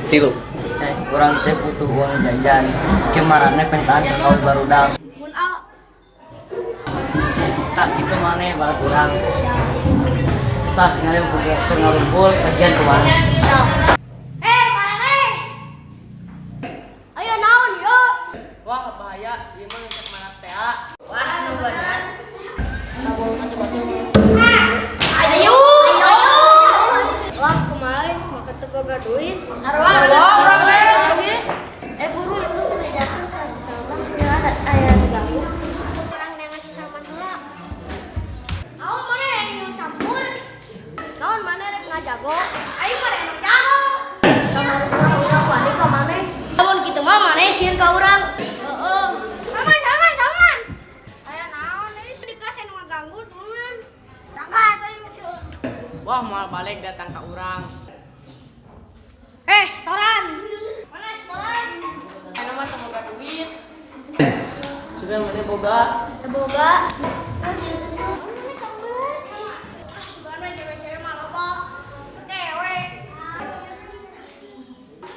Tilu. Urang teh butuh uang jajan. Kemarinnya pentaan ke kau barudak. Mun a. Tak gitu maneh barat urang. Tah tinggal keur ngarumpul kajian ke mana. Eh, maneh. Ayo naon yo? Wah, bahaya, ieu mah ngecek mana teh. Wah, nu bener. Ayo. Wah, kemarin maka teu boga duit. Sarua, urang ge. Eh, buru itu bedakeun ka si Salman. Ya, aya diganggu. Urang neangan si Salman heula. Naon maneh yang campur? Naon maneh rek ngajago? Aing mah rek jago. Sama urang urang wani ka maneh. Lamun kitu mah maneh sieun ka urang. Heeh. Salman, Salman, Salman. Aya naon euy di kelas anu ngaganggu tulungan. Berangkat aing sieun. Wah, moal balik datang ka urang. Eh, setoran. Mana setoran? Ayeuna mah teu boga duit. Sudah maneh boga. Teu boga. Ah, sugana cewek-cewek mah loba. Cewek.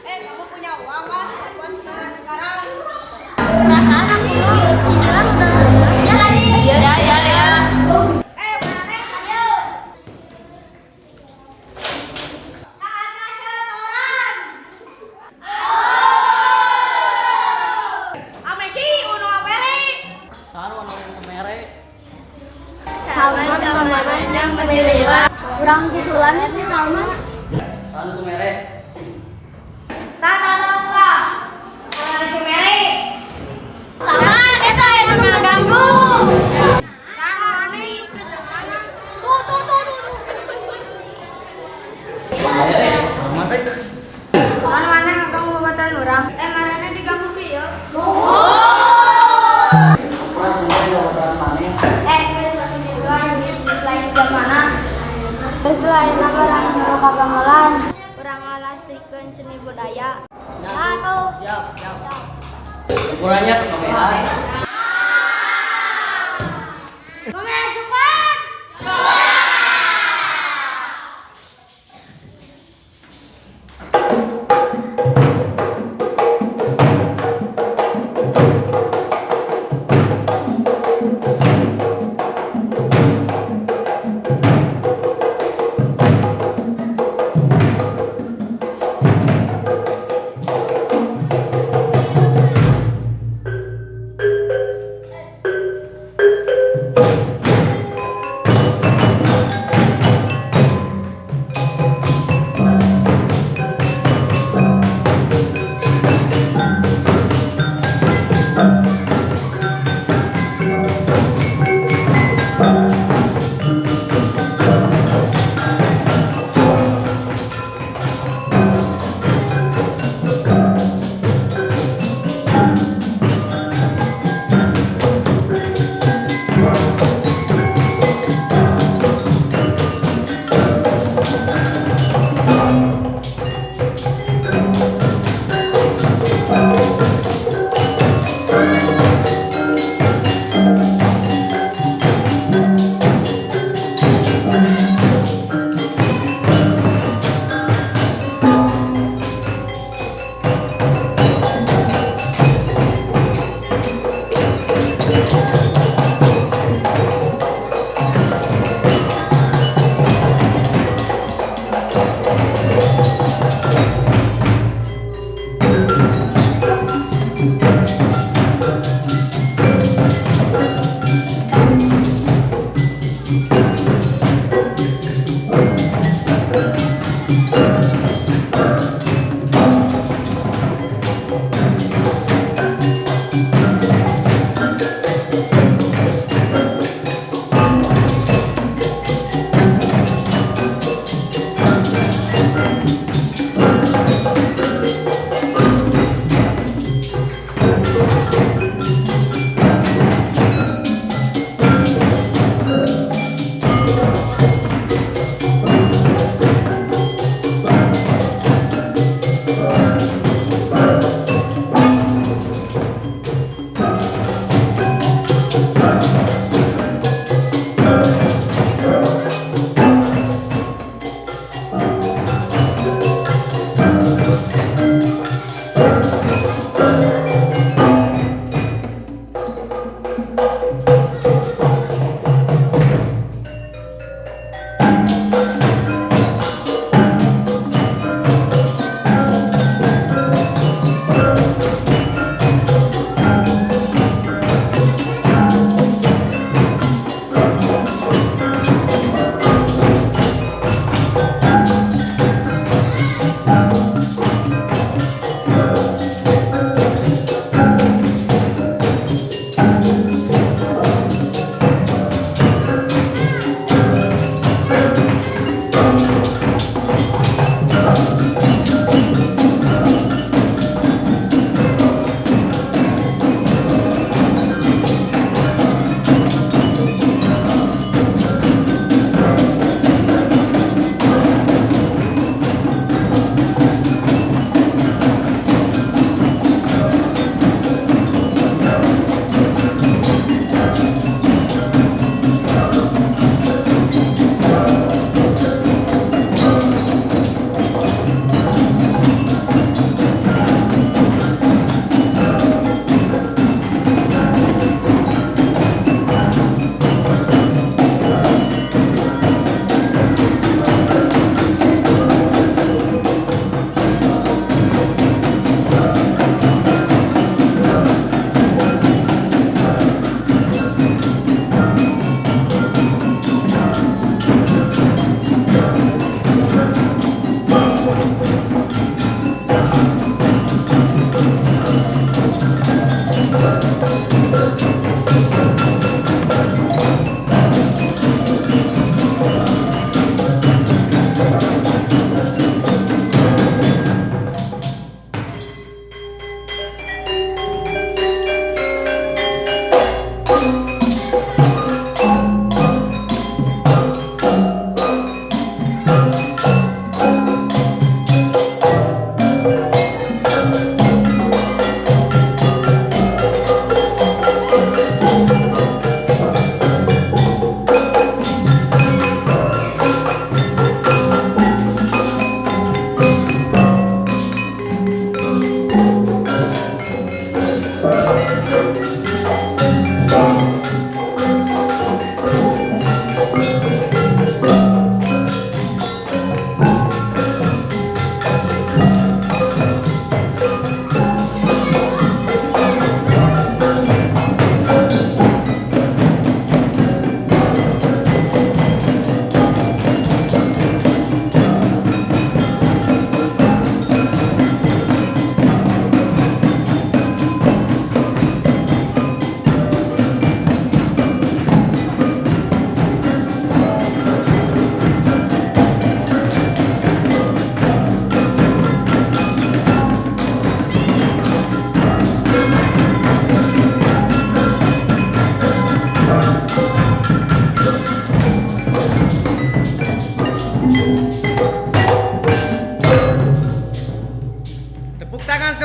Eh, kamu punya uang nggak buat setoran sekarang? Perasaan aku mah cicilan udah lunas ya. Iya, iya, iya. Eh, mana tadi? Saatnya setoran. Ame si unu abere. Saha nu nu mere? Salman kamarnya menilai. Kurang cicilannya sih Salman. Saha nu mere? Tata lupa. Mana si Mary? Salman, eta aya nu ngaganggu. Tuh, tuh, tuh, tuh, tuh. Mere, sama teh. Mana mana ngaganggu babaturan urang. Eh, marana diganggu pieu? Pras mun babaturan maneh. Eh, geus lain juga anjir, geus lain zamana. Geus lain nama urang nyuruh kagamelan. Urang ngalastrikeun seni budaya. Satu. Siap, siap. Ukurannya kekomean. Ngomel cepat.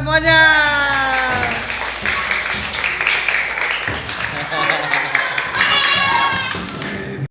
semuanya.